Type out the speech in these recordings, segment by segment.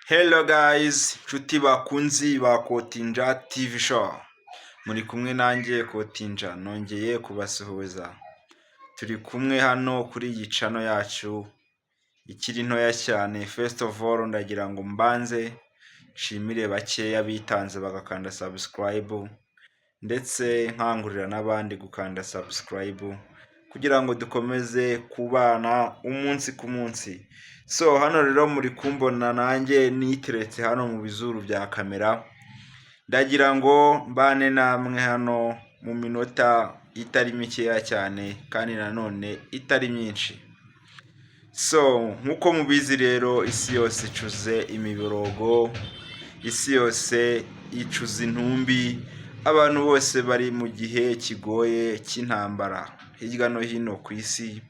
Hello guys, nshuti bakunzi ba Kotinja TV Show. Muri kumwe nanjye Kotinja, nongeye kubasuhuza. Turi kumwe hano kuri iyi channel yacu ikiri ntoya cyane. First of all, ndagira ngo mbanze nshimire bakeya bitanze bagakanda subscribe, ndetse nkangurira n'abandi gukanda subscribe kugira ngo dukomeze kubana umunsi ku munsi. So hano rero muri kumbona nanjye niteretse hano mu bizuru bya kamera, ndagira ngo mbane namwe hano mu minota itari mikeya cyane kandi nanone itari myinshi. So nk'uko mubizi rero, isi yose icuze imiborogo, isi yose icuze intumbi, abantu bose bari mu gihe kigoye cy'intambara hirya no hino ku isi.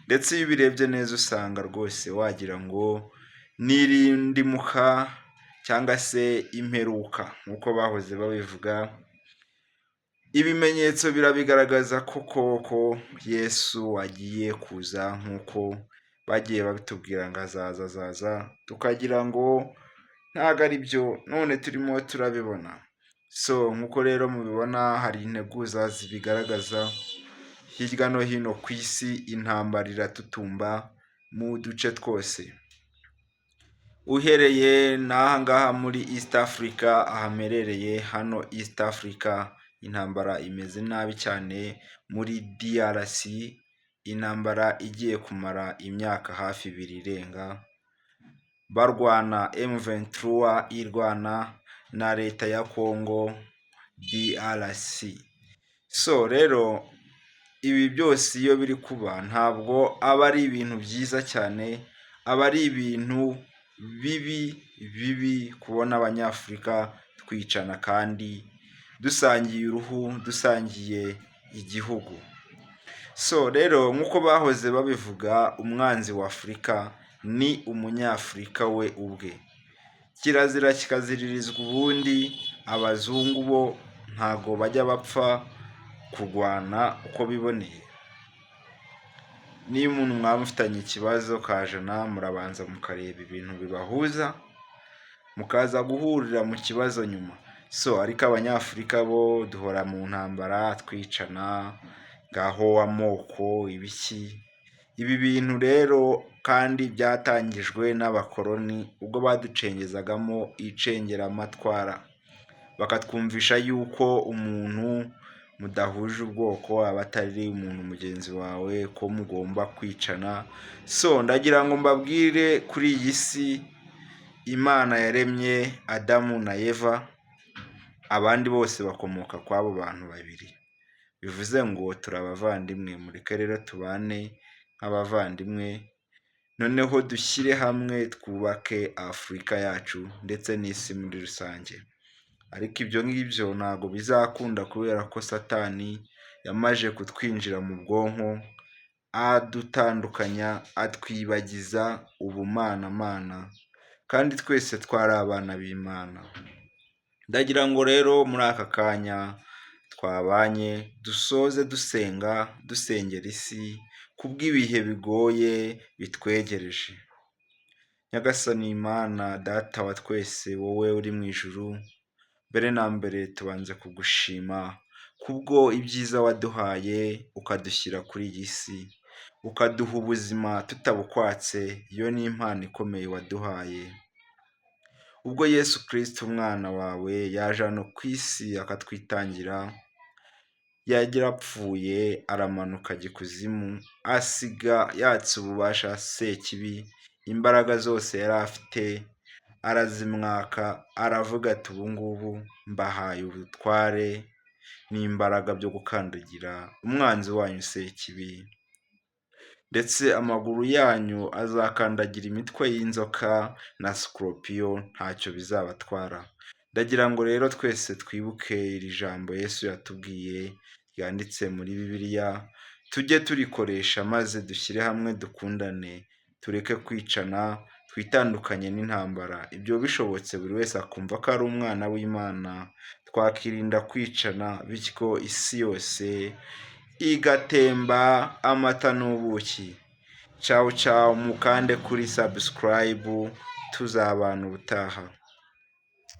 Ndetse iyo ubirebye neza usanga rwose wagira ngo n'irindimuka cyangwa se imperuka nk'uko bahoze babivuga. Ibimenyetso birabigaragaza ko koko Yesu agiye kuza nk'uko bagiye babitubwira ngo azaza, azaza, tukagira ngo ntabwo ari byo, none turimo turabibona. So nk'uko rero mubibona, hari integuza zibigaragaza hirya no hino ku isi, intambara iratutumba mu duce twose. Uhereye n'aha ngaha muri East Africa, ahamerereye hano East Africa, intambara imeze nabi cyane muri DRC, intambara igiye kumara imyaka hafi 2 irenga, barwana M23 irwana na leta ya Congo DRC. So rero ibi byose iyo biri kuba ntabwo aba ari ibintu byiza cyane, aba ari ibintu bibi bibi kubona Abanyafurika twicana kandi dusangiye uruhu, dusangiye igihugu. So rero nk'uko bahoze babivuga, umwanzi wa Afurika ni Umunyafurika we ubwe. Kirazira kikaziririzwa ubundi, abazungu bo ntago bajya bapfa kurwana uko biboneye. Niba umuntu mwaba mufitanye ikibazo kajana, murabanza mukareba ibintu bibahuza, mukaza guhurira mu kibazo nyuma. So ariko Abanyafurika bo duhora mu ntambara twicana, ngaho amoko, ibiki. Ibi bintu rero kandi byatangijwe n'abakoloni ubwo baducengezagamo icengeramatwara, bakatwumvisha yuko umuntu mudahuje ubwoko aba atari umuntu mugenzi wawe, ko mugomba kwicana. So ndagira ngo mbabwire, kuri iyi si Imana yaremye Adamu na Eva, abandi bose bakomoka kw'abo bantu babiri. Bivuze ngo turi abavandimwe, mureke rero tubane nk'abavandimwe, noneho dushyire hamwe twubake Afurika yacu ndetse n'isi muri rusange. Ariko ibyo ngibyo ntabwo bizakunda kubera ko Satani yamaze kutwinjira mu bwonko, adutandukanya, atwibagiza ubumanamana, kandi twese twari abana b'Imana. Ndagira ngo rero muri aka kanya twabanye dusoze dusenga, dusengera isi kubw'ibihe bigoye bitwegereje. Nyagasani Imana Data wa twese, wowe uri mu ijuru, mbere na mbere tubanze kugushima kubwo ibyiza waduhaye, ukadushyira kuri iyi si, ukaduha ubuzima tutabukwatse. Iyo ni impano ikomeye waduhaye. Ubwo Yesu Kristo umwana wawe yaje hano ku isi akatwitangira, yagira apfuye aramanuka ajya ikuzimu, asiga yatse ububasha Sekibi, imbaraga zose yari afite arazimwaka, aravuga ati: "Ubu ngubu mbahaye ubutware n'imbaraga byo gukandagira umwanzi wanyu Sekibi, ndetse amaguru yanyu azakandagira imitwe y'inzoka na sikorupiyo, ntacyo bizabatwara." Ndagira ngo rero twese twibuke iri jambo Yesu yatubwiye ryanditse muri Bibiliya, tujye turikoresha maze dushyire hamwe dukundane, tureke kwicana, twitandukanye n'intambara. Ibyo bishobotse buri wese akumva ko ari umwana w'Imana, twakirinda kwicana, bityo isi yose igatemba amata n'ubuki. Cawu cawu, mukande kuri subscribe, tubane. Tuzabana ubutaha.